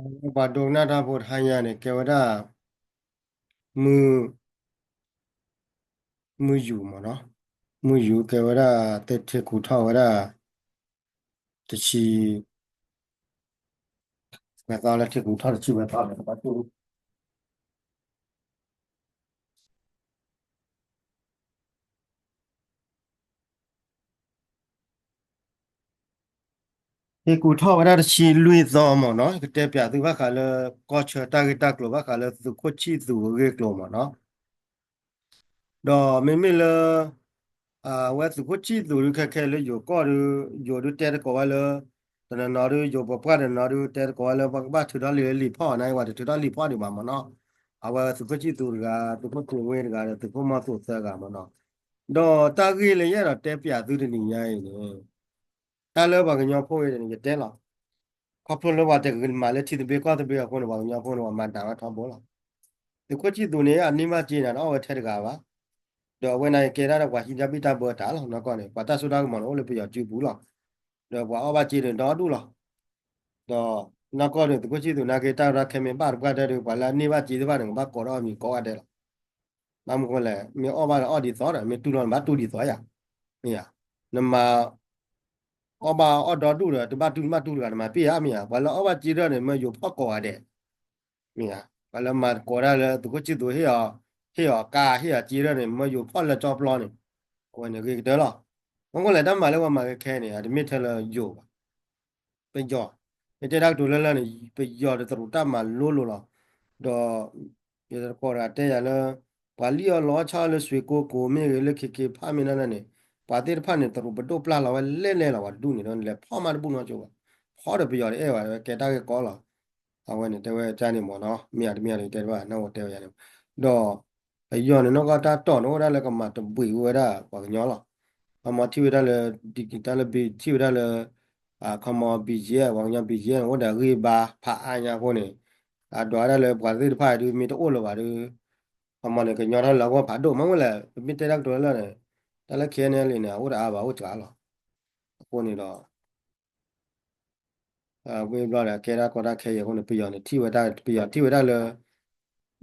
ပှၤဒိကနၣ်တၢ်ဖိတဟါညါန့ၣ် ကဲဝဲဒၣ် မုၢ် မုၢ်ယူၤမ့ၢ်နီၤ, မုၢ်ယူၤကဲဝဲဒၣ် သ့ၣ်ထံကူထီၣ်ဝဲဒၣ် တဆံ ဝဲသီလၢထံကူထီၣ်တဆံဝဲသီလၢ ဟ့ၣ်ကူထီၣ်ဝဲဒၣ်တဆံလွံၢ်သီမ့ၢ်နီၤ, ကတဲပၠးသုဘၣ်ဃးလၢ ကီၢ်ဆၢတၢ်ဂ့ၢ်တၢ်ကျိၤ ဘၣ်ဃးလၢသုးခိၣ်ဆံၣ်သူးအဂ့ၢ်အကျိၤမ့ၢ်နီၤ. ဒီးမ့မ့ၢ်လၢ အဝဲသုးခိၣ်ဆံၣ်သူးဒုးခဲခဲလၢယိၤကီၢ်ဒုး ယိၤဒုးတဲသကိးဝဲလၢ တနီၤနီၤဒုး ယိၤပပှၢ်တနီၤဒုး တဲသကိးဝဲလၢ ပှၤကဘၣ်ထုးထီၣ်လံာ်လံာ်ဖီၣ်န့ၣ် ပှၤတထုးထီၣ်လံာ်ဖီၣ်ဒံးဘၣ်မ့ၢ်နီၤ. အဝဲသုးခိၣ်ဆံၣ်သူးတဂၤ သုးခိၣ်ကျ့ၤဝ့တဂၤဒီး သုးခိၣ်မီၢ်သူးသၢဂၤမ့ၢ်နီၤ. ဒီးတၢ်ဂ့ၢ်လၢယအဲၣ်ဒိးတဲပၠးသုတနံၤညါအံၤန့ၣ် တၢ်လၢပှၤကညီဖိအံၤန့ၣ် ယတဲလီၤ. ခီဖျိလၢပှၤတဂ့ၤမၤလၢထံသဘျ့ကီၢ်သဘျ့အဃိန့ၣ် ပှၤကညီဖိန့ၣ် ပှၤမၤနးဝဲထီဘိလီၤ. သုးခိၣ်ဆံၣ်သူးန့ၣ် အန့ၢ်ဘၣ်စ့န့ၣ် တအီၣ်ဝဲထဲတဂၤဘၣ်. ဒီးအဝဲန့ၣ်ကဲဒၣ်ဒီးပှၤဟံးတၢ်ဘံၣ်တၢ်ဘၢတၢ်လီၤ နီၢ်ကီၢ်န့ၣ် ပှၤတၢ်စိတၢ်ကမီၤန့ၣ် အိၣ်လၢပယီၤစုပူၤလီၤ. ဒီးပှၤအီၣ်ဘၣ်စ့န့ၣ် ဒီဒူၣ်လီၤ. ဒီးနီၢ်ကီၢ်န့ၣ် သုးခိၣ်ဆံၣ်သူးနာ်က့ တၢ်ရဲၣ်တၢ်ကျဲၤမ့ၢ်ဘၣ်တပှၢ်တၢၢ်ဒီး ပှၤလၢအန့ၢ်ဘၣ်စ့သ့ၣ်တဖၣ်န့ၣ် ကဘၣ်ကိးထီၣ်အမံၤကိးဂၤဒဲးလီၤ. ဘၣ်မနုၤဃိလဲၣ် မ့ၢ်အီၣ်ဘၣ်ဒီးအီၣ်ဒ်သိးဒီး မ့ၢ်တူၢ်လိာ်န့ၣ် ဘၣ်တူၢ်ဒ်သိးယၤ. မ့ၢ်ဧါ. နမၤ အီၣ်ဘၣ်အီၣ်ဒီဒူၣ်ဒီး တဘၣ်တူၢ်ဘၣ်တူၢ်တဂၤ နမၤပ့ၢ်ဧါ မ့ၢ်ဧါ. ပှၤလၢအီၣ်ဘၣ်စ့ဒီးန့ၣ် မၢယိၤဖီၣ်ကိးဂၤဒဲး မ့ၢ်ဧါ. ပှၤလၢမၤသကိးတၢ်လၢသုးခိၣ်ဆံၣ်သူး ဟ့ၣ်အီၤ ဟ့ၣ်အီၤကါ ဟ့ၣ်အီၤစ့ဒီးန့ၣ် မၢယိၤဖီၣ်လၢကၠီပျီန့ၣ် အဝဲန့ၣ်ဂ့ၤကတၢၢ်လီၤ. မနုၤဃိလဲၣ် တၢ်မၤလၢပှၤမၤခဲခဲန့ၣ် အတမ့ၢ်ထဲလၢယိၤဘၣ် ပယီၤ ယတဲတၢ်ကတိၤလၢလၢ်န့ၣ် ပယီၤတသရူးတၢ်မၤလိလိၤလီၤ. ဒီး ယတကိးတဂၤတဲယၤလၢ ပှၤလံၣ်အီၣ်လီအီၣ်ဆၣ်အီၣ်လၢ ရွှေကုက္ကို မ့ၢ်ဂ့ၤ လၢ KK Park မ့ၢ်ဒၣ်လဲၣ်န့ၣ် ပှၤသ့ၣ်တဖၣ်န့ၣ် သရူးပဒိၣ်ပျၢ်လီၤဝဲလဲၣ်လဲၣ်လီၤ. ပှၤတဒူၣ်န့ၣ်ဒီး လဲၤဖီၣ်မးတဘူၣ်နီတစိၤဘၣ်. ဖီၣ်ဒီးပယီၤတအဲၣ်ဘၣ် ဝဲကဲတၢ်ဂ့ၢ်ကီလီၤ. အဝဲန့ၣ်တဲဝဲကန့ၣ်မ့ၢ်နီၤ မ့ၢ်ဧါတမ့ၢ်ဧါဒီးတဲတဘၣ် နၢ်ဟူတဲဝဲယၤန့ၣ် ဒီး ပယီၤန့ၣ်နီၢ်ကီၢ်တၢ်တီၢ်န့ၣ်အိၣ်ဝဲဒၣ်လၢကမၤတဘှံးဝဲဒၣ်ပှၤကညီလီၤ. ခီမီထံၣ်ဝဲဒၣ်လၢ တၢ်လၢဘံ ထံၣ်ဝဲဒၣ်လၢ ခီမီ BGF ပှၤကညီ BGF န့ၣ် အိၣ်ဒီးအဂံၢ်အဘါဖးအါညါအဃိန့ၣ် အဒွးဝဲဒၣ်လၢပှၤသ့ၣ်တဖၣ်ဒုးမ့ၢ်တအိၣ်လၢၤဘၣ်ဒီး ခီမီန့ၣ် ကညီထီၣ်လၢအဂီၢ်ဖးဒိၣ် မ့ၢ်ဝဲလဲၣ် ပမ့ၢ်တဲတၢ်ကတိၤလၢလၢ်န့ၣ် တၢ်လၢ KNLA န့ၣ် အအိၣ်တအါဘၣ် အိၣ်စှၤလီၤ. အဃိန့ၣ်ဒီး ဝ့ၢ်ဘျီဒီး ကဲဒၣ်ကီတၢ်ခဲအံၤအဃိန့ၣ် ပယီၤန့ၣ်ထံၣ်ဝဲဒၣ် ပယီၤထံၣ်ဝဲဒၣ်လၢ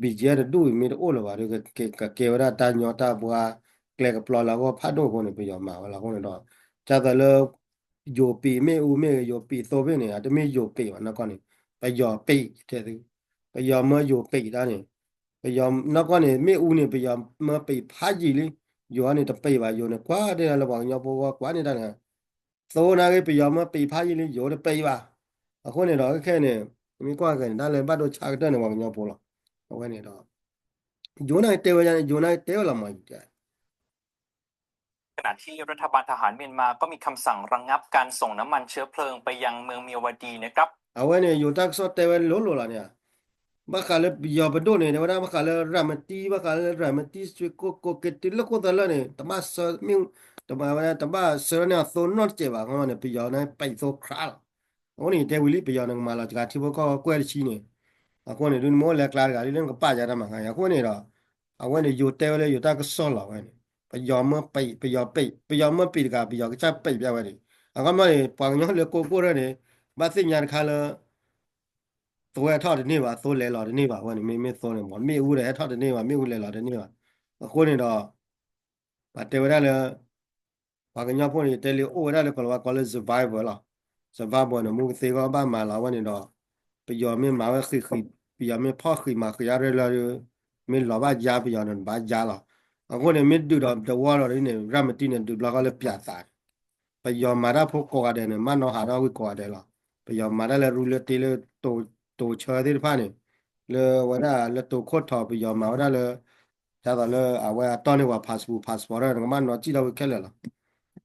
BGF တဒူၣ်အံၤမ့ၢ်တအိၣ်လၢၤဘၣ်ဒီး ကကဲဝဲဒၣ်တၢ်ညီတၢ်ဘှါ ကျဲကပျီလၢအဂီၢ်ဖးဒိၣ်အဃိန့ၣ် ပယီၤမၤဝဲလီၤ. အဃိန့ၣ်ဒီး ကၢ်သးလၢ ယိၤပံးမ့ၣ်အူမ့ၢ်ဂ့ၤ ယိၤပံးသိဘ့ၣ်န့ၣ် အတမ့ၢ်ယိၤပံးဘၣ် နီၢ်ကီၢ်န့ၣ် ပယီၤပံးတဲသု ပယီၤမၢယိၤပံးတၢ်န့ၣ် ပယီၤနီၢ်ကီၢ်န့ၣ် မ့ၣ်အူန့ၣ် ပယီၤမၢပံးဖးယံာ်လံ ယိၤန့ၣ်တပံးဘၣ် ယိၤန့ၣ် ကွၢ်ဒၣ်လၢပှၤကညီဖိဂီၢ် ကွၢ်န့ၢ်တၢ်န့ၣ် သိနာ်ဂ့ၤ ပယီၤမၢပံးဖးယံာ်လံ ယိၤတပံးဘၣ်. အဃိန့ၣ်ဒီး ခဲခဲန့ၣ် မ့ၢ်ကွၢ်ခဲန့ၣ် တၢ်လၢဘၣ်ဒိဆါကတၢၢ်န့ၣ် ပှၤကညီဖိလီၤ. အဝဲန့ၣ်ဒီး ယိၤန့ၣ်တဲဝဲယၤန့ၣ် ယိၤန့ၣ်တဲဝဲလီၤမး ယတဲ ขณะที่รัฐบาลทหารเมียนมาก็มีคำสั่งระงับการส่งน้ำมันเชื้อเพลิงไปยังเมืองเมียวดีนะครับ အဝဲန့ၣ် ယိၤတၢ်ကစီၣ်တဲဝဲလိၤလိၤလီၤန့ၣ် ဘၣ်ဃးလၢပယီၤပဒိၣ်န့ၣ် တဲဝဲဒၣ် ဘၣ်ဃးလၢရၤမတံ ဘၣ်ဃးလၢ ရၤမတံ ရွှေကုက္ကို က့ၤတုၤလၢခိၣ်သၢလၢ်န့ၣ် တဘၣ်ဆၢမ့ၣ်အူ တဘၣ်ဝဲ တဘၣ်ဆၢန့ၢ်အသိနီတစဲးဘၣ် အဃိန့ၣ် ပယီၤန့ၣ် ပံးသိခရးလီၤ. အဃိန့ၣ် ယတဲဝံၤလံ ပယီၤန့ၣ် ကမၤလီၤစှၤ ထံဖိကီၢ်ဖိကွဲၢ်တဆံန့ၣ် အဃိန့ၣ် ဒုးနမ့ၢ်အိၣ်လဲၤကျါတဂၤလံ လၢနကပာ်ယၤတၢ်မၤခါ အဃိန့ၣ်ဒီး အဝဲန့ၣ် ယိၤတဲဝဲလၢယိၤတၢ်ကစီၣ်လီၤဝဲန့ၣ် ပယီၤမၢပံး ပယီၤပံး ပယီၤမၢပံးတဂၤ ပယီၤကစၢ်ပံးပျဲဝဲန့ၣ် အခီပညီန့ၣ် ပှၤကညီလၢကိးကိးရၢၢ်န့ၣ် ဘၣ်သ့ၣ်ညါတခါလၢ သိဟဲထီၣ်တန့ၢ်ဘၣ် သိလဲၤလီၤတန့ၢ်ဘၣ် အဝဲန့ၣ် မ့မ့ၢ်သိန့ၣ်မ့ၢ် မ့ၣ်အူဒီးဟဲထီၣ်တန့ၢ်ဘၣ် မ့ၣ်အူလဲၤလီၤတန့ၢ်ဘၣ် အဃိန့ၣ်ဒီး ပှၤတဲဝဲဒၣ်လၢ ပှၤကညီဖိန့ၣ် ယတဲလံ အိၣ်ဝဲဒၣ်လၢကီၢ်လီၤဝါကိးလၢ survivor လီၤ. survivor န့ၣ် မူကသ့အဂီၢ်ဘၣ်မၤလီၤ အဝဲန့ၣ်ဒီး ပယီၤမ့ၢ်မၤဝဲဃံးဃံး ပယီၤမ့ၢ်ဖီၣ်ဃံးမၤဃံးအါရၢလၢ မ့ၢ်လီၤဘၣ်ယါ ပယီၤန့ၣ်ဘၣ်ယါလီၤ. အဃိန့ၣ် မ့ၢ်ဒုးဒီးတဝီလီၤဒ်န့ၣ် ရၤမတံန့ၣ် ဒုးဘျီဃီလၢပၠးသးန့ၣ် ပယီၤမၤတၢ်ဖိကိးဂၤဒဲးန့ၣ် မ့ၢ်နီၢ်ဟးထီၣ်ဝံၤကိးဂၤဒဲးလီၤ. ပယီၤမၤတၢ်လၢရူလၢတ့လၢ တိၤဆၢသ့ၣ်တဖၣ်န့ၣ် လၢဝဲဒၣ်လၢတိၤခိၣ်ထီၣ် ပယီၤမၤဝဲဒၣ်လၢ ဒ်သိးလၢအဝဲအတီၢ်န့ၢ်ပှၤ passport passport ဒၣ်န့ၣ် ကဘၣ်နီၣ်စံၣ်ထီၣ်ဝံၤခဲလၢာ်လီၤ.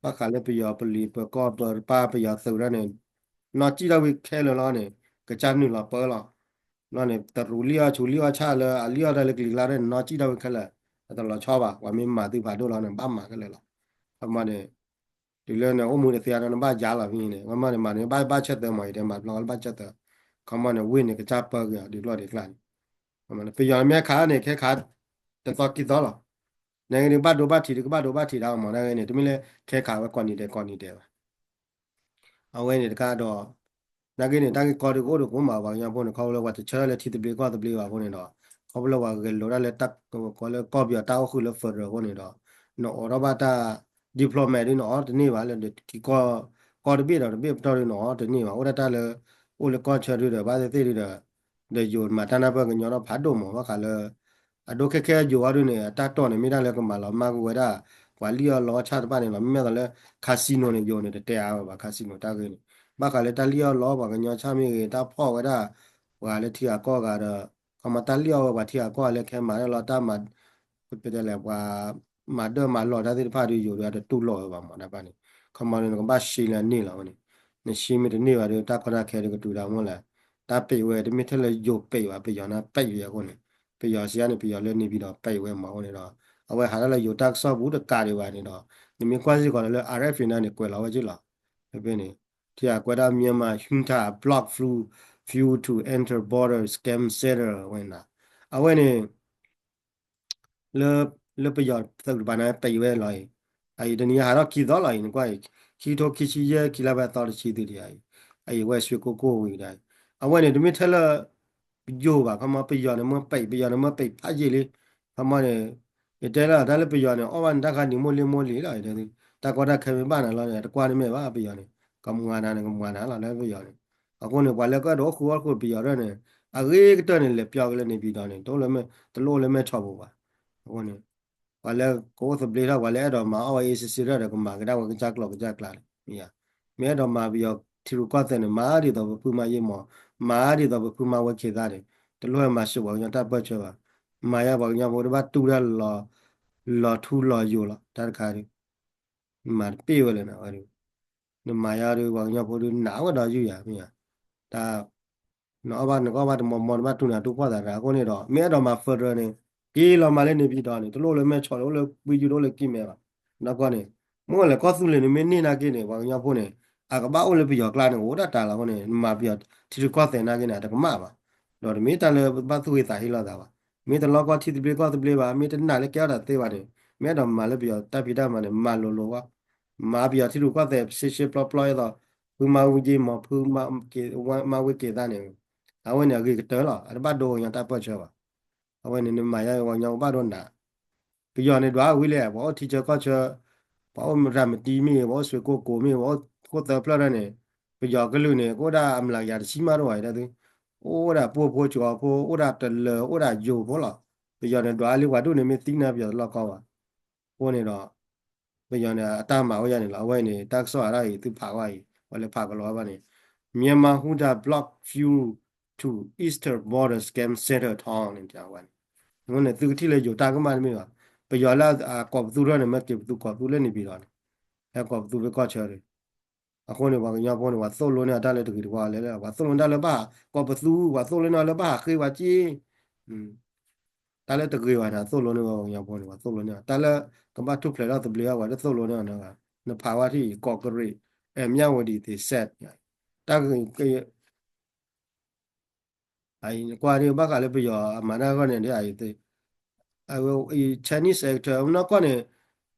ဘၣ်ဃးလၢပယီၤပလံၤပကီၢ်ပပၢ်ပယီၤသုးဒၣ်န့ၣ် နီၣ်စံၣ်ထီၣ်ဝံၤခဲလၢာ်လီၤန့ၣ် ကစၢ်နုာ်လီၤပၢလီၤ. လီၤန့ၣ် တရူးလံၣ်အီၣ်ဆူးလံၣ်အီၣ်ဆၣ်လၢအလံၣ်အီၣ်တၢ်လၢကလံၤကျါဒၣ်န့ၣ် နီၣ်စံၣ်ထီၣ်ဝံၤခဲလၢာ် အတလီၤဆီဘၣ် ပှၤမ့ၢ်မၤသုဖးဒိၣ်လီၤန့ၣ် ဘၣ်မၤခဲလၢာ်လီၤ. အမ့ၢ်န့ၣ် တုၤလၢန့ၣ် အိၣ်မူတသ့အါဒီးနဘၣ်ယါလီၤဖဲန့ၣ် အမ့ၢ်န့ၣ် မၤန့ၣ် ဘၣ်ဘၣ်ဆၢသၢမး ယတဲမၤတဘျီလၢဘၣ်ဆၢသၢ ခီမီန့ၣ် ဝ့ၢ်န့ၣ် ကစၢ်ပၢက့ၤအီၤဒ်ကျီၢ်ဒ်ကျါန့ၣ် ပယီၤမ့ၢ်ဟဲခးန့ၣ် ခဲခး တသီခံသီလီၤ. နဂ့ၤန့ၣ် ဘၣ်ဒိဘၣ်ထံးဒီး ကဘၣ်ဒိဘၣ်ထံးဒၣ်မး နဂ့ၤန့ၣ် တမ့ၢ်လၢခဲခးဝဲကိးနံၤဒဲးကိးနံၤဒဲးဘၣ်. အဝဲန့ၣ်တခါဒီး နာ်က့န့ၣ် တၢ်ဂ့ၢ်ကီဒုးကအိၣ်ဒုးကအိၣ်မး ပှၤကညီဖိန့ၣ် ခီဖျိလၢပှၤတဆၢထၢၣ်လၢထံသဘျ့ကီၢ်သဘျ့ဘၣ်အဃိန့ၣ်ဒီး ခီဖျိလၢပှၤဂဲၤလိာ်တၢ်လၢတၢ်ကီလၢကီၢ်ပယီၤတၢ်အိၣ်ဃုာ်လၢ federal အဃိန့ၣ်ဒီး နအိးထီၣ်ဘၣ်တၢ် diplomat ဒုးနအိးတန့ၢ်ဘၣ်လၢ ကီၢ်တဘ့ၣ်ဒီးတဘ့ၣ်ပတီၢ်ဒုးနအိးတန့ၢ်ဘၣ် အိၣ်ဒၣ်တၢ်လၢ အိၣ်လၢကီၢ်ဆၢဒုးဒီး ဘၣ်သ့ၣ်သ့ၣ်ဒုးဒီး ဒီးယိၤမၤတၢ်နၢ်ပၢၢ်ကညီထီၣ်ဖးဒိၣ်မး ဘၣ်ဃးလၢ အဒိခဲခဲယိၤအီၤဒုးန့ၣ် အတၢ်တီၢ်န့ၣ် မ့ၢ်တၢ်လၢကမၤလီၤမၢ်ကွံာ်ဝဲဒၣ် ပှၤလံၣ်အီၣ်လီအီၣ်ဆၣ်တဖၣ်န့ၣ်လီၤ. မ့မ့ၢ်သိးလၢ casino န့ၣ် ယိၤန့ၣ် တတဲအါဝဲဘၣ် casino တၢ်ဂ့ၢ်န့ၣ် ဘၣ်ဃးလၢတၢ်လံၣ်အီၣ်လီအီၣ်ပှၤကညီဆၣ်မ့ၢ်ဂ့ၤ တၢ်ဖီၣ်ဝဲဒၣ် ပှၤလၢထံဂၤကီၢ်ဂၤဒီး ခီမီတၢ်လံၣ်အီၣ်ဝဲပှၤထံဂၤကီၢ်ဂၤလၢခဲမၤတၢ်လီၤ တၢ်မၤ ပတဲလဲၣ် ပှၤမၤဒၢၣ်မၤလီၤတၢ်သ့ၣ်တဖၣ်ဒုး ယိၤဒုးအတတူၢ်လိာ်ဝဲဘၣ်မး တၢ်တဖၣ်န့ၣ် ခီမီဒုး နကဘၣ်ရှဲလၢအန့ၢ်လီၤဝဲန့ၣ် နရှဲမ့ၢ်တန့ၢ်ဘၣ်ဒီး တၢ်ကီတၢ်ခဲဒုးကတုၤဒၣ်မ့ၢ်လဲၣ် တၢ်ပံးဝဲတမ့ၢ်ထဲလၢယိၤပံးဘၣ် ပယီၤန့ၣ်ပံးဝဲအဃိန့ၣ် ပယီၤစံးအါန့ၣ် ပယီၤလၢန့ၣ်ပံၤဒီးပံးဝဲမးအဃိန့ၣ်ဒီး အဝဲဟးထီၣ်လၢယိၤတၢ်ကစီၣ်ပူၤတကးဒံးဘၣ်န့ၣ်ဒီး နမ့ၢ်ကွၢ်စ့ၢ်ကီးလၢ RFA န့ၣ် ကွဲးလီၤဝဲက့လီၤ ဖဲန့ၣ် ထံဂၤကွဲးဒၣ် Myanmar junta block fuel to enter border scam center ဝဲန့ၣ် အဝဲန့ၣ် လၢ လၢပယီၤသုးတပၤန့ၣ် ပံးဝဲလီၤအံၤ အအံၤတနံၤဟးထီၣ်ခံသီလီၤအံၤ နကွၢ်အံၤ ခံကထိခံဆံယဲၢ် ခံလါဘၣ်သီတဆံသုတယၤအံၤ အအံၤဝဲဆွ့ကိၢ်ကိၢ်ဝံၤဒၣ်အံၤ အဝဲန့ၣ် တမ့ၢ်ထဲလၢ ယိၤဘၣ် ခီမီ ပယီၤန့ၣ်မ့ၢ်ပံး ပယီၤန့ၣ်မ့ၢ်ပံးဖးယံာ်လံ ခီမီန့ၣ် ယတဲလၢတၢ်လၢပယီၤန့ၣ် အီၣ်ဘၣ်န့ၣ်တၢ်ခါနံၤမိၢ်လ့မိၢ်လံလီၤ တၢ်ကီတၢ်ခဲမ့ၢ်ဘၣ်နၤလီၤန့ၣ် တကွၢ်န့ၣ်မ့ၢ်ဘၣ်ပယီၤန့ၣ် ကမၤနၤန့ၣ် ကမၤနၤလီၤလၢပယီၤန့ၣ် အဃိန့ၣ် ပှၤလၢကအဲၣ်ဒိးအိၣ်ဃူအိၣ်ဖိးပယီၤဒၣ်န့ၣ် အဂ့ၤကတၢၢ်န့ၣ် လဲၤပျီက့ၤလၢန့ၣ်ပံၤဒီးန့ၣ် တအိၣ်လၢမဲၢ် တလိၣ်အိၣ်လၢမဲၢ်ဆီးပူၤဘၣ် အဃိန့ၣ် ပှၤလၢကအိၣ်သဘျ့ထီၣ် ပှၤလၢအဲၣ်ဒိးမၤအီၣ်ဝဲအ့စ့စ့ထီၣ်ဒီး ကမၤကဒါဝဲကစၢ်ကျိာ်ကစၢ်ကျါန့ၣ် မ့ၢ်ဧါ မ့ၢ်အဲၣ်ဒိးမၤပယီၤထံရူၢ်ကီၢ်သဲးန့ၣ် မၤဒ်သိးပဖုမါယ့မီၤ မၤဒ်သိးပဖုမါဝဲခ့သါန့ၣ် တလိၣ်ဟဲမၤစၢၤပှၤကညီတၢ်ပၢၢ်ဆၢဘၣ် မၤယါပှၤကညီဖိတဘၣ်တူၢ်တၢ်လီၤ လီၤထူလီၤယိာ်လီၤ တၢ်တခါဒုး နမၤတပ့ၢ်ဝဲလဲၣ်နဝဲဒုး နမၤယါဒုး ပှၤကညီဖိဒုးနးဝဲဒီးယုၢ်ယၤ မ့ၢ်ဧါ တၢ် နအီၣ်ဘၣ်နကအီၣ်ဘၣ်တမီၤမီၤ နဘၣ်တူၢ်နၤတူၢ်ဖှီၣ်သးတၢ် အဃိန့ၣ်ဒီး မ့ၢ်အဲၣ်ဒိးမၤ federal န့ၣ် က့ၤလီၤမၤလၢန့ၣ်ပံၤဒီးန့ၣ် တလိၣ်လၢမဲၢ်ဆီး တအိၣ်လၢကွံယုၢ် တအိၣ်လၢကံၢ်မဲဘၣ် နီၢ်ကီၢ်န့ၣ် မ့ၢ်လဲၣ်ကီၢ်သူလ့ၤန့ၣ် မ့ၢ်န့ၢ်နာ်က့န့ၣ် ပှၤကညီဖိန့ၣ် အကဘၣ်အိၣ်လၢပယီၤကျါန့ၣ် အိၣ်ဒၣ်တၢ်လီၤအဃိန့ၣ် နမၤပယီၤထံရူၢ်ကီၢ်သဲးနာ်က့န့ၣ် အတကမၣ်ဘၣ် ဒီးတမ့ၢ်တၢ်လၢဘၣ်သူၣ်ဂ့ၤသးဟ့လီၤသးဘၣ် မ့ၢ်တလီကီၢ်ထံသဘျ့ကီၢ်သဘျ့ဘၣ် မ့ၢ်တနာ်လၢကဲထီၣ်တၢ်သ့ဘၣ်န့ၣ် မ့ၢ်အဲၣ်ဒိးမၤလၢပယီၤတၢ်ဖံးတၢ်မၤန့ၣ် မၤလိၤလိၤဝဲ မၤပယီၤထံရူၢ်ကီၢ်သဲး ရှဲရှဲပျီပျီအသိး ဖုမါဝံယ့မီၤ ဖုမါဝံက့ၤသါန့ၣ် အဝဲန့ၣ်အဂ့ၤကတၢၢ်လီၤ အတဘၣ်ဒိပှၤကညီတၢ်ပၢၢ်ဆၢဘၣ် အဝဲန့ၣ် နမၤယါပှၤကညီကဘၣ်ဒိနး ပယီၤန့ၣ်ဒွးဝံၤလံ ပှၤအိၣ်ထံဆၢကီၢ်ဆၢ ပှၤအိၣ်ရၤမတံမ့ၢ်ဂ့ၤ ပှၤအိၣ်ဆွ့ကိကိးမ့ၢ်ဂ့ၤ ပှၤအိၣ်ခိၣ်သၢဖျၢၣ်ဒၢန့ၣ် ပယီၤကလုာ်န့ၣ် ကအိၣ်ဒၣ်အမျးကယၤတဆံမးတအိၣ်ဘၣ်ဒၣ်သု အိၣ်ဒၣ်ပှိၢ်ဖိကၠီဖိ အိၣ်ဒၣ်တလၢၤ အိၣ်ဒၣ်ယိၤဖိလီၤ ပယီၤန့ၣ်ဒွးလံပှၤဒူၣ်န့ၣ်မ့ၢ်သံနၢ်ပယီၤတလီၢ်ကီၢ်ဘၣ် အဃိန့ၣ်ဒီး ပယီၤန့ၣ် အတၢ်မၤအိၣ်ယါန့ၣ်လီၤ အဝဲအံၤန့ၣ် တၢ်ကစီၣ်အရၣ်အံၤ သုဖးဝဲအံၤ ပှၤလဲၤဖးကလီၤဝဲဘၣ်န့ၣ် Myanmar junta block fuel to eastern border scam center ထီန့ၣ် ဝဲန့ၣ် အဃိန့ၣ် သုကထံၣ်လၢယိၤတၢ်ကမၣ်တမ့ၢ်ဘၣ် ပယီၤလၢအကိးပသူထီၣ်န့ၣ် မ့ၢ်က့ၤပသူကိးသူလၢန့ၣ်ပံၤဒီးန့ၣ် ဟဲကိးပသူဖဲကီၢ်ဆၢဒီး အဃိန့ၣ် ပှၤကညီဖိန့ၣ် ပှၤသိၣ်လိန့ၢ်အီၤတၢ်လၢတဂ့ၤတဝါလဲၣ် ပှၤသိၣ်လိန့ၢ်တၢ်လၢဘၣ်ဟးကိးပသူ ပှၤသိၣ်လိန့ၢ်အီၤလၢဘၣ်ဟးဃ့ပှၤက့ တၢ်လၢတဂ့ၤဘၣ်န့ၣ် အသိၣ်လိန့ၢ်ဝဲပှၤကညီဖိန့ၣ် ပှၤသိၣ်လိန့ၢ်အီၤ တၢ်လၢကဘၣ်ထူၣ်ဖျဲးထီၣ်သဘျ့အီၤ ပှၤတသိၣ်လိန့ၢ်အီၤန့ၣ် နဖးဝဲထံၣ်အံၤ ကီးကရ့း အဲ မြဝတီ သ့စဲး တၢ်ဂ့ၤ ကွၢ်ဒ်ဘၣ်ဃးလၢပယီၤအမၤတၢ်အဂီၢ်န့ၣ် Chinese actor နီၢ်ကီၢ်န့ၣ်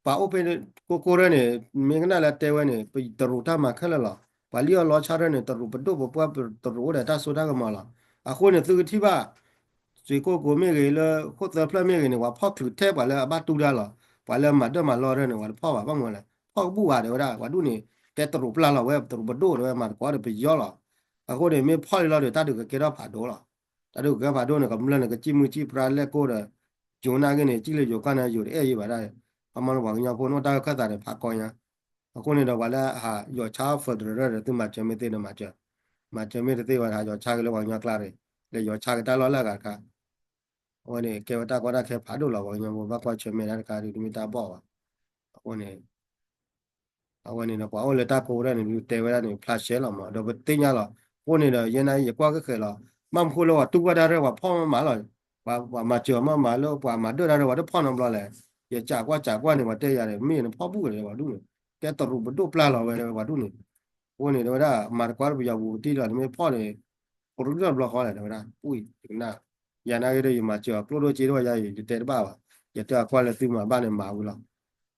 ပှၤအိၣ်ဖဲကိၢ်ကိၢ်ထၢၣ်န့ၣ် မ့ၢ်ကနၣ်လၢတဲဝဲန့ၣ် တရူးတၢ်မၤခဲလၢာ်လီၤ. ပှၤလံၣ်အီၣ်လီအီၣ်ဆၣ်ထၢၣ်န့ၣ် တရူးပဒိၣ်ပပှၢ်တရူးအိၣ်ဒီးတၢ်စိတၢ်ကမီၤလီၤ. အဃိန့ၣ် သုကထံၣ်ဘၣ် စွ့ကိၢ်ကိၤမ့ၢ်ဂ့ၤ လၢခိၣ်သၢဖျၢၣ်မ့ၢ်ဂ့ၤန့ၣ် ပှၤဖီၣ်ချုးထဲပှၤလၢအဘၣ်တူၢ်တၢ်လီၤ. ပှၤလၢအမၤဒၢၣ်မၤလီၢ်ထၢၣ်န့ၣ် ပှၤတဖီၣ်ဘၣ် ဘၣ်မနုၤလဲၣ် ဖီၣ်ကဘူၣ်ဘၣ်တဲဝဲဒၣ် ပှၤဒူၣ်န့ၣ် တဲတရူးပျၢ်လီၤဝဲ တရူးပဒိၣ်တဲဝဲ မၤသကိးဒီးပယီၤလီၤ. အဃိန့ၣ် မ့ၢ်ဖီၣ်လံလီၤဒီး တၢ်ဒုးကကဲထီၣ်ဖးဒိၣ်လီၤ. တၢ်ဒုးကကဲထီၣ်ဖးဒိၣ်န့ၣ် ကမျၢၢ်န့ၣ် ကစံၣ်မုၢ်စံၣ်ပြါလဲၣ်ကိၢ်ဒီး ယိၤနာ်က့န့ၣ် စံၣ်လၢယိၤကီၢ်န့ၣ် ယိၤတအဲၣ်ယံၤဘၣ်ဒၣ် ခီမီလၢပှၤကညီဖိနီၢ်တၢ်ခၢၣ်သးန့ၣ် ဖးကီညါ အဃိန့ၣ်ဒီး ပှၤလၢဟးယီၤဆါ federal ဒီး သုမၤစၢၤမ့ၢ်သ့ဒီးမၤစၢၤ, မၤစၢၤမ့ၢ်တသ့ဘၣ် ဟးယီၤဆါက့ၤလၢပှၤကညီကျါရ့ၣ်, လဲၤယီၤဆါက့ၤတၢ်လီၢ်လၢအဂၤတခါ, အဝဲန့ၣ် ကဲဝဲတၢ်ကီတၢ်ခဲဖးဒိၣ်လီၤ. ပှၤကညီဖိဘၣ်ကွၢ်ဆၢၣ်မဲာ်တၢ်တခါဒုး တမ့ၢ်တၢ်ဘီၣ်ဘၣ်. အဃိန့ၣ် အဝဲန့ၣ်ဒီး ပှၤအိၣ်လၢတၢ်ကိးဝဲဒၣ်န့ၣ် ဒုးတဲဝဲဒၣ်န့ၣ် ဖျါရှဲလီၤမး ဒီးပသ့ၣ်ညါလီၤ. အဃိန့ၣ်ဒီး ယဲနာ်အံၤ ယကွၢ်ကဃဲၤလီၤ. ဘၣ်မနုၤဃိလၢပှၤတူၢ်ဘၣ်တၢ်ရဲၣ် ပှၤဖီၣ်မးမးလီၤ. ပှၤမၤစၢၤမးမးလၢပှၤမၤဒၢၣ်တၢ်ရဲၣ် ပှၤတဖီၣ်နီတဘျီလဲၣ်. ယကးကွၢ်ကးကွၢ်န့ၣ် ပှၤတဲယၤန့ၣ် မ့ၢ်နဖီၣ်ဘူၣ်က့ၤပှၤဒူၣ်န့ၣ်, ကဲတရူးပဒိၣ်ပျၢ်လီၤဝဲပှၤဒူၣ်န့ၣ်. အဃိန့ၣ် တဲဝဲဒၣ် မၤသကိးဒီးပယီၤပူၤပတံၢ်လီၤ နမ့ၢ်ဖီၣ်န့ၣ် ပရူၢ်တဘျီဃီလဲၣ် တဲဝဲဒၣ် ပူၣ်အံၤ ယကနၣ် ယၤနာ်က့ဒီး ယမၤစၢၤအီၤ ကျိၣ်ဒိၣ်စ့ဒိၣ်ယၤအံၤ ယတဲတဘၣ်ဘၣ်. ယတဲအကွၢ်လၢသုမၤဘၣ်န့ၣ်မၤဝံၤလီၤ.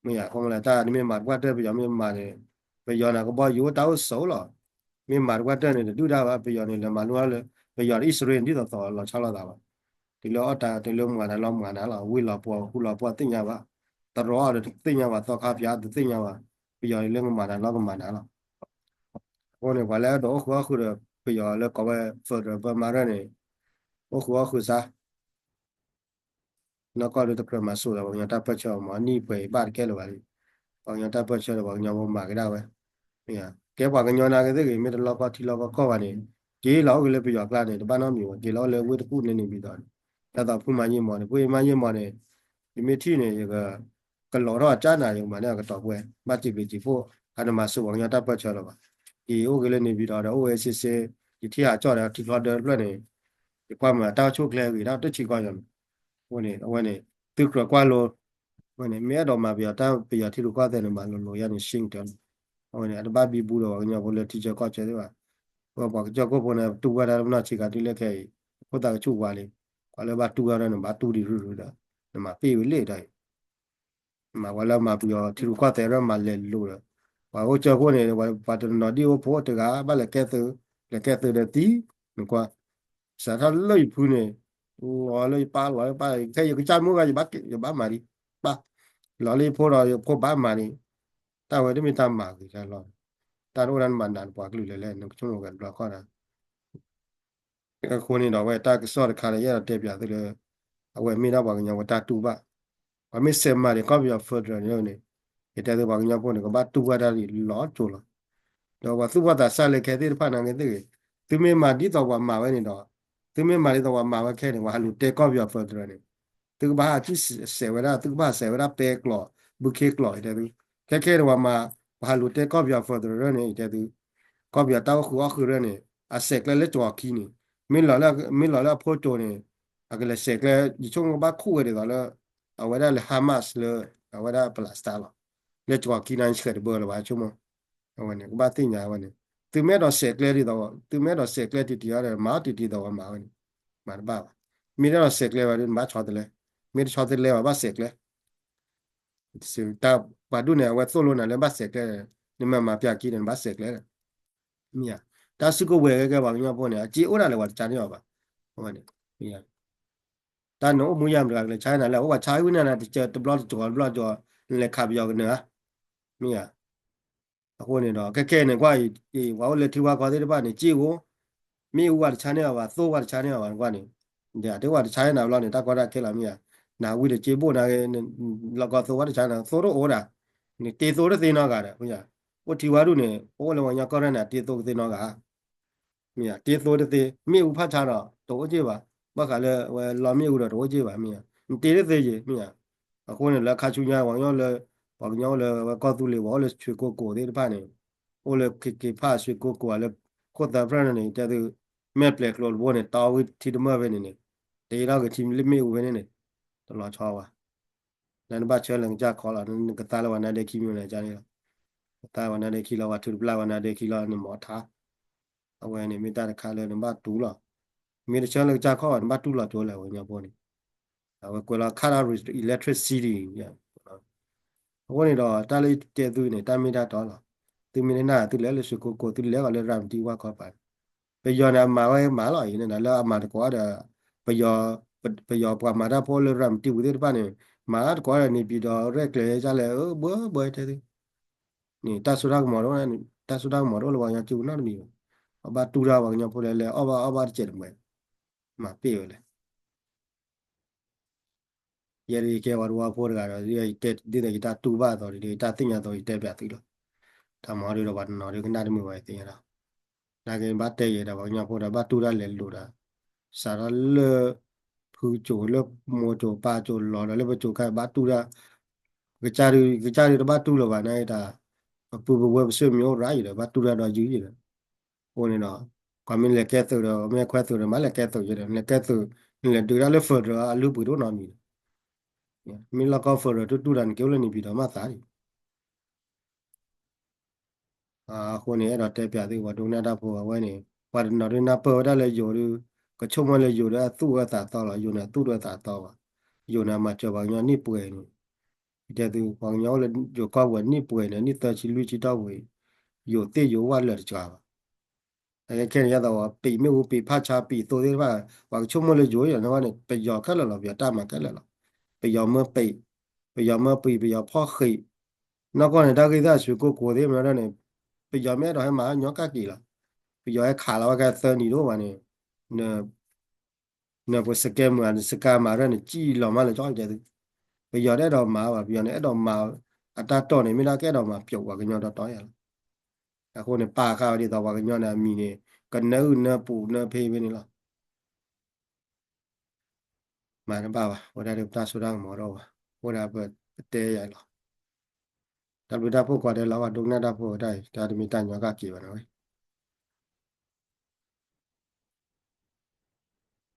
မ့ၢ်ယၤ ခီမီလၢတၢ်နမ့ၢ်မၤတပှၢ်တၢၢ်ပယီၤမ့ၢ်မၤန့ၣ် ပယီၤန့ၣ်ကဘီယူၤတၢ်အိၣ်ဆိးလီၤ. မ့ၢ်မၤတကွၢ်တၢၢ်န့ၣ် တဒုၣ်ဒါဘၣ် ပယီၤန့ၣ် လဲၤမၤလိလၢ ပယီၤဒီးအံၣ်စရ့လး ဒ်သိးသိးလီၤဆီလိာ်သးဘၣ်. တုၤလၢအီၣ်တၢ် တုၤလၢမၤတၢ်လီၤမၤတၢ်လီၤ ဝံၤလီၤပှီၤဃူလီၤပှီၤသ့ၣ်ညါဘၣ်, တရီအီၤဒီးတသ့ၣ်ညါဘၣ် သီခါပၠးတသ့ၣ်ညါဘၣ်, ပယီၤန့ၣ်လၢကမၤတၢ်လီၤကမၤတၢ်လီၤ. အဃိန့ၣ် ပှၤလၢအဲၣ်ဒိးအိၣ်ဃုာ်အီၣ်ဃုာ်ဒီး ပယီၤလၢကိးဝဲ federal ပၢမၤရၢၢ်န့ၣ် အိၣ်ဃုာ်အီၣ်ဃုာ်စါ နီၢ်ကီၢ်ဒုးတကြၢးမၤစိာ်ဒီးပှၤကညီတၢ်ပၢၢ်ဆၢအီၤမး နံၣ်ပှဲၤအံၤဘၣ်တကဲလၢၤဘၣ်လံ. ပှၤကညီတၢ်ပၢၢ်ဆၢဒီးပှၤကညီဖိမၤက့ၤဒၣ်ဝဲ, ကဲပှၤကညီနာ်က့သ့ၣ်ဂ့ၤ မ့ၢ်တလီၢ်ကီၢ်ထံလီၢ်ကီၢ်ကီၢ်ဘၣ်န့ၣ် က့ၤလီၤအိၣ်က့ၤလၢပယီၤကျါန့ၣ် တဘၣ်နီတမံၤဘၣ် က့ၤလီၤအိၣ်လၢဝ့ၢ်တကူၣ်န့ၣ်န့ၣ်ဘၣ်ဒီး ဒ်သိးဖုမၤယ့ၢ်မီၢ်န့ၣ် ဖုမၤယ့ၢ်မီၢ်န့ၣ် ယမ့ၢ်ထံၣ်န့ၣ် ယက ကလီၤထီၣ်အကၢ်နၤ ယကမၤန့ၢ်အကတီၢ်ပှဲၤ ဘၣ်စံးဘျုးစံးဖှိၣ် အတမၤစိာ်ပှၤကညီတၢ်ပၢၢ်ဆၢလၢၤဘၣ်. က့ၤအိၣ်က့ၤလၢန့ၣ်ဘၣ်ဒီး အိၣ်ဝဲဆ့ဆ့ ယထံၣ်ဟးကၠီၣ်ဒီးထံချီဒၢတဖျၢၣ်န့ၣ် ယကွၢ်မၤတၢ်အိၣ်ဆူၣ်ချ့အဂ့ၤ တၢ်အိၣ်တဆံးကီၢ်ယီၤန့ၣ် အဝဲန့ၣ် အဝဲန့ၣ် သုကြၢးကွၢ်လိ အဝဲန့ၣ် မ့ၢ်အဲၣ်ဒိးမၤပယီၤတၢ်ပယီၤထံရူၢ်ကီၢ်သဲးန့ၣ် မၤလိၤလိၤယါန့ၣ် ရှ့ကတၢၢ်လီၤ. အဝဲန့ၣ် အတဘၣ်ဘံဘူဒီးပှၤကညီဖိလၢထံဆၢကီၢ်ဆၢသ့ၣ်ဘၣ်. ပှၤကညီဖိန့ၣ် တူၢ်ဝဲဒၣ်လၢပနီၢ်ဆံးခါတုၤလၢခဲအံၤ အခိၣ်သးကဆူၣ်ဝါလံ. ပှၤလၢဘၣ်တူၢ်ဝဲဒၣ်န့ၣ် ဘၣ်တူၢ်ဒံးရုၢ်ရုၢ်ဒီး နမၤပ့ၢ်ဝံၤလ့ၣ်ဒီး မၤဝဲလၢမၤပယီၤထံရူၢ်ကီၢ်သဲးရၢမၤလဲၤလိၤဒီး ပှၤအိၣ်ကၢၢ်ခိၣ်န့ၣ် ပှၤတနီၤဒံၣ်အိၣ်ဖိတဂၤ ဘၣ်လဲၤကဲသုး လဲၤကဲသုးဒီးသံ နကွၢ် စးထီၣ်လၢယဖုန့ၣ် လီၤလၢယပၢ်လီၤလၢပၢ် ခဲယကစၢ်မုၣ်ဂၤ ယဘၣ်မၤဒံး ပၢ် လီၤလၢယဖိဒီးယဖိဘၣ်မၤန့ၣ် တၢ်ဝဲတမ့ၢ်တၢ်မၤဂ့ၤတၢ်လီၤ တၢ်တအိၣ်ဒၣ်နဘၣ်နးနပှၤကလုာ်လဲၣ်လဲၣ် နကဆိကမိၣ်ဂဲၤတဘျီခီၣ်ဒီး အဃိန့ၣ်ဒီး အဝဲတၢ်ကစီၣ်တခါလၢယအဲၣ်ဒိးတဲပၠးသုလၢ အဝဲမ့ၢ်ဒၣ်ပှၤကညီဝဲတၢ်တူၢ်ဘၣ်, ပှၤမ့ၢ်စဲးမၤန့ၣ် ကီၢ်ပယီၤ federal န့ၣ်န့ၣ် ယတဲသုပှၤကညီဖိန့ၣ် ကဘၣ်တူၢ်ဘၣ်တၢ်လီၤစိၤလီၤ. ဒီးပှၤသူၣ်ဘီၣ်သးစၢ်လၢခဲသ့ၣ်တဖၣ်နာ်က့သ့ၣ်ဂ့ၤ, သုမ့ၢ်မၤဒ်သိးပှၤမၤဝဲန့ၣ်ဒီး သုမ့ၢ်မၤဒ်သိးပှၤမၤဝဲခဲန့ၣ် ပှၤဟးလူၤတဲကီၢ်ပယီၤ federal န့ၣ် သုကဘၣ်ဟးစဲးဝဲဒၣ် သုကဘၣ်ဟးစဲးဝဲဒၣ်ပဲကျိာ် ဘုခ့ကျိာ် ယတဲသု, ခဲခဲန့ၣ်ပှၤမၤ ပှၤဟးလူၤတဲကီၢ်ပယီၤ federal န့ၣ် ယတဲသု ကီၢ်ပယီၤတၢ်အိၣ်ဃုာ်အီၣ်ဃုာ်ရၢန့ၣ် အစဲးကျဲလၢစှီၤခံန့ၣ် မ့ၢ်လီၤလၢ မ့ၢ်လီၤလၢအဖိကၠိန့ၣ် အကလဲၤစဲးကျဲ ယဆိကမိၣ်ကဘၣ်ခူၣ်ဝဲဒ်သိးလၢ အဝဲဒၣ်လၢ Hamas လၢ အဝဲဒၣ် Palestine လီၤ. လၢစှီၤခံန့ၣ် ဆှဲးတဘၢလၢၤဘၣ် ဆိကမိၣ် အဝဲန့ၣ် ကဘၣ်သ့ၣ်ညါဝဲန့ၣ် သုမ့ၢ်အဲၣ်ဒိးစဲးကျဲဒ်သိး သုမ့ၢ်အဲၣ်ဒိးစဲးကျဲတံၢ်တံၢ်အီၤဒီး မၤအီၣ်တံၢ်တံၢ်သိးဝဲမၤဝဲန့ၣ် မၤတဘၣ်ဘၣ်. မ့ၢ်အဲၣ်ဒိးစဲးကျဲဘၣ်ဒီး နဘၣ်ဆီတလဲ, မ့ၢ်တဆီတလဲဘၣ် ဘၣ်စဲးကျဲ တၢ်ပှၤဒူၣ်န့ၣ် အဝဲသိၣ်လိနၤလၢဘၣ်စဲးကျဲ, နမ့ၢ်မၤပၠးခံဒီး နဘၣ်စဲးကျဲဒီး မ့ၢ်ဧါ. တၢ်စုကဝဲၤကဲကဲပှၤကညီဖိန့ၣ် အစ့အိၣ်ဒၣ်လဲာ် ပှၤတဆါန့ၢ်အီၤဘၣ်. အဝဲန့ၣ် တၢ်နအိၣ်မူယါမတၤတဂၤကလဲၤဆါန့ၢ်နၤလဲၣ်, အိၣ်ပှၤဆါဝံၤန့ၣ် တဘျီတကီၢ်တဘျီကီၢ် နလဲၤခးပယီၤကနၢၤဧါ, မ့ၢ်ဧါ. အဃိန့ၣ်ဒီး ခဲခဲန့ၣ် ကွၢ်အံၤ ပှၤအိၣ်လၢထံဝါကီၢ်သ့ၣ်တဖၣ်န့ၣ် စ့အိၣ်, မ့ၣ်အူဝဲတဆါန့ၢ်အီၤဘၣ်, သိဝဲတဆါန့ၢ်အီၤဘၣ် နကွၢ်န့ၣ်, ဒ်တဲဝဲတဆါန့ၢ်နၤဘျီန့ၣ် တၢ်ကီတၢ်ခဲလီၤ မ့ၢ်ဧါ. နဝံၤဒီးစ့ဘိၣ်နၤဂ့ၤ လီၢ်ကီၢ်သိဝဲတဆါန့ၢ် သိတအိၣ်ဒၣ်, နတ့သိတသ့နီတဂၤဒီး မ့ၢ်ဧါ. အိၣ်ထံဝါဒူၣ်န့ၣ် ပအိၣ်လၢပှၤကညီကီၢ်ရၢန့ၣ် အတ့သိကသ့နီတဂၤ မ့ၢ်ဧါ, တ့သိတသ့, မ့ၣ်အူဖးဆါဒီး တအိၣ်က့ၢ်ဘၣ်, ဘၣ်ဃးလၢဝဲလီမ့ၣ်အူဒီးတအိၣ်က့ၢ်ဘၣ် မ့ၢ်ဧါ, နတ့တသ့ယ့ၤ မ့ၢ်ဧါ. အဃိန့ၣ် လၢခါဆူညါ ပှၤကညီလၢ ပှၤကညီအိၣ်လၢဝဲကီၢ်သူလ့ၤ ပှၤအိၣ်လၢဆွ့ၣ်ကိကိးသ့ၣ်တဖၣ်န့ၣ်, အိၣ်လၢခ့ခ့ဖးဆွ့ၣ်ကိကိး လၢခိၣ်သၢဖျၢၣ်န့ၣ် တဲသု မဲာ်ပျဲၤကျိၤတဘိန့ၣ် တီဝံၤထံတမၢၢ်ဖဲန့ၣ်န့ၣ်, တ့ထီၣ်က့ၤထံလၢမ့ၣ်အူဖဲန့ၣ်န့ၣ်, တလီၤဆီဘၣ်. လၢနဘၣ်ဆၢလၢနကစၢ်ခီလီၤ, နကသါလၢပှၤနါဒဲခံမံၤန့ၣ်န့ၣ်, ကသါပှၤနါဒဲခံလီၤ, ပှၤထုးတပျၢ်ပှၤနါဒဲခံလီၤ နမၤထါ, အဝဲန့ၣ်မ့ၢ်တၢ်တခါလၢနဘၣ်တူၢ်လီၤ. မ့ၢ်တဆၢလၢကစၢ်ခီဘၣ် နဘၣ်တူၢ်လီၤကၠိလဲၣ် ပှၤကညီဖိန့ၣ်, အဝဲကွဲးလီၤခါဒီး electricity အဃိန့ၣ်ဒီး တၢ်လၢယတဲသုန့ၣ် တၢ်မ့ၢ်တၢ်တီလီၤ. သုမ့ၢ်တနာ် သုလဲၤလၢဆွ့ၣ်ကိကိး သုလဲၤဂီၤလၢရၤမတံဝၣ်ခီပၤန့ၣ်, ပယီၤန့ၣ် အမၤဝဲမၤလီၤအံၤန့ၣ် လၢအမၤတကိးဒီး ပယီၤပှၤမၤတၢ်ဖိလၢရၤမတံပူၤသ့ၣ်တဖၣ်န့ၣ် မၤတကိးဒီးန့ၣ် ပျံၤဒီးရဲၣ်ကျဲၤယလဲၣ် အၢ ဘှဲဘှဲတဲသု န့ၣ် တၢ်စိတၢ်ကမီၤတအိၣ်, တၢ်စိတၢ်ကမီၤတအိၣ်လၢပှၤကညီစုပူၤနီတမံၤဘၣ်. ပဘၣ်တူၢ်တၢ်ပှၤကညီဖိလဲၣ်လဲၣ် အီၣ်ဘၣ်အီၣ်ဘၣ်တစဲးတမှဲၤ, မၤပ့ၢ်ဝဲလဲၣ်. ယဲဒၣ်ယကဲပှၤတဝၢဖိတဂၤဒီး ယတဲဒ်သိးယတၢ်တူၢ်ဘၣ်အသိးဒီး ယတၢ်သ့ၣ်ညါအသိး ယတဲပၠးသုလီၤ. တၢ်မၤဒ်ဒီးပှၤတနီၤဒ်ကနၣ်တမုာ်ဘၣ် ယသ့ၣ်ညါလီၤ. နာ်က့ဘၣ်တဲယဲဒီး ပှၤကညီဖိဒီး ဘၣ်တူၢ်တၢ်လဲၤလိာ်ဒီး စးထီၣ်လၢ ဖုကၠိလၢမိၢ်ကၠိပၢ်ကၠိလီၤဒီးလၢပကၠိခါ ဘၣ်တူၢ်တၢ် ကစၢ်ဒုး ကစၢ်ဒုးတဘၣ်တူၢ်လၢၤဘၣ် နာ်က့တၢ် ပပုၢ်ပဝဲၢ်ပဆွေမျိုးအိၣ်ရၣ်ယံၤဒီး ဘၣ်တူၢ်တၢ်ဒီးယုၢ်ယံၤဒီး အဃိန့ၣ်ဒီး ပှၤမ့ၢ်လဲၤကဲသုးဒီး မ့ၢ်ခွဲသုးဒီး မ့ၢ်လဲၤကဲသုးယဲဒီး လဲၤကဲသုး နလဲၤဒုးတၢ်လၢ federal အလုၢ်ပှ့ၤတအိၣ်နီတမံၤဒီး မ့ၢ်လီၢ်ကီၢ် federal တူၢ်တူၢ်တၢ် နက့ၤအိၣ်လၢန့ၣ်ပံၤဒီးမၤသးဒံး အဃိန့ၣ် အဲၣ်ဒိးတဲပၠးသု ပှၤဒိကနၣ်တၢ်ဖိအဝဲန့ၣ် ပှၤတနီၤဒုးနၢ်ပၢၢ်ဝဲဒၣ်လၢယိၤဒုး ကဆိကမိၣ်လၢယိၤဒုးအသူၣ်ဝဲသးသီလီၤ. ယိၤန့ၣ် အသူၣ်တဝဲသးသီဘၣ်. ယိၤန့ၣ် အမၤစၢၤပှၤကညီနံၣ်ပှဲၤန့ၣ် ယတဲသု ပှၤကညီအိၣ်လၢယိၤကီၢ်ပူၤနံၣ်ပှဲၤန့ၣ် နံၣ်သၢဆံလွံၢ်ဆံတီၢ်ပူၤအံၤ ယိၤသ့ၣ်ယိၤဝၣ်လၢာ်တစှၤဘၣ်. ခဲခဲန့ၣ် ယသးဝဲ ပံာ်မ့ၣ်အူ ပံာ်ဖးဆါ ပံာ်သိသ့ၣ်တဖၣ် ပှၤကဆိကမိၣ်လၢယိၤနီၤန့ၣ် ပယီၤခဲလၢာ်လီၤ ပယီၤတၢ်မၤခဲလၢာ်လီၤ. ပယီၤမၢပံာ်, ပယီၤမၢပံာ် ပယီၤဖီၣ်ဃံး, နီၢ်ကီၢ်န့ၣ် တၢ်ဂ့ၢ်သးဆူကိၢ်ကိၤသ့ၣ်မနုၤန့ၣ် ပယီၤမ့ၢ်အဲၣ်ဒိးဟဲမၤညီကၣ်က့ၤလီၤ. ပယီၤဟဲခးလီၤဝဲကဲသၢနံၤဒိၣ်ဘၣ်န့ၣ် နၢ်ပစကဲမုာ် စကဲမၤရဲၣ်န့ၣ် ကံၣ်လီၤမးလၢကၠီကဲသု, ပယီၤတအဲၣ်ဒိးမၤဘၣ် ပယီၤန့ၣ် အဲၣ်ဒိးမၤ အတၢ်တီၢ်န့ၣ် မ့ၢ်ဒၣ်ကအဲၣ်ဒိးမၤပျိးပှၤကညီတီတီယါလီၤ. အဃိန့ၣ် ပာ်ဃာ်ဝဲဒ်သိးပှၤကညီန့ၣ် အမံၤန့ၣ် ကနၢအုၣ်နၢပူၤနၢဖဲဖဲန့ၣ်လီၤ. မၤတဘၣ်ဘၣ် ဝဲဒၣ်ဒီးပတၢ်စိတၢ်ကမီၤဒီးဘၣ် အဃိဒၣ်ပတဲယၤလီၤ. တၢ်ဘျုးတၢ်ဖှိၣ်ကွၢ်ဒဲးလီၤ ပှၤဒိကနၣ်တၢ်ဖိတၢ်အံၤ တၢ်တမ့ၢ်တၢ်ညီကၣ်က့ၤဘၣ်နီၤဝဲ